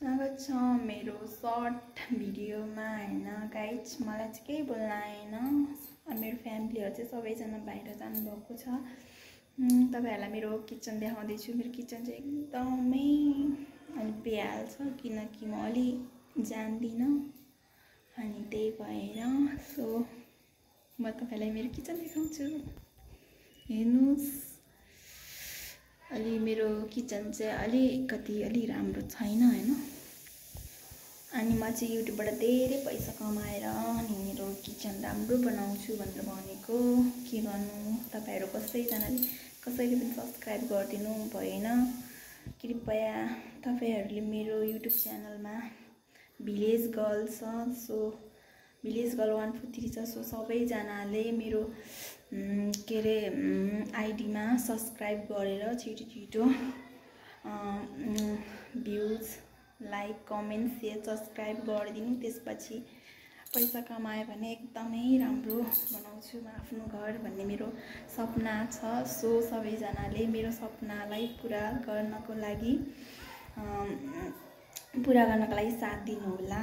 स्वागत छ मेरो सर्ट भिडियोमा हैन गाइज। मलाई चाहिँ केही बोल्न आएन। मेरो फ्यामिलीहरु चाहिँ सबैजना बाहिर जानु भएको छ। तपाईहरुलाई मेरो किचन देखाउँदैछु। मेरो किचन चाहिँ एकदमै अलि बेहाल छ किनकि म अलि जान्दिन अनि त्यही भएर सो म तपाईलाई मेरो किचन देखाउँछु। हेर्नुस्, अलि मेरो किचन चाहिँ अलि राम्रो छैन हैन। अनि म चाहिँ युट्युबबाट धेरै पैसा कमाएर अनि मेरो किचन राम्रो बनाउँछु भनेर भनेको। के गर्नु, तपाईहरु कसैले पनि सब्स्क्राइब गरिदिनु भएन। कृपया तपाईहरुले मेरो युट्युब च्यानलमा भिलेज गर्ल छ, सो भिलेज गर्ल 143 छ। सो सबैजनाले मेरो आइडीमा सब्स्क्राइब गरेर छिटो views, like, comment, share, subscribe गरिदिनु। त्यसपछि पैसा कमाए भने एकदमै राम्रो बनाउँछु म आफ्नो घर भन्ने मेरो सपना छ। सो सबैजनाले मेरो सपनालाई पूरा गर्नको लागि साथ दिनु होला।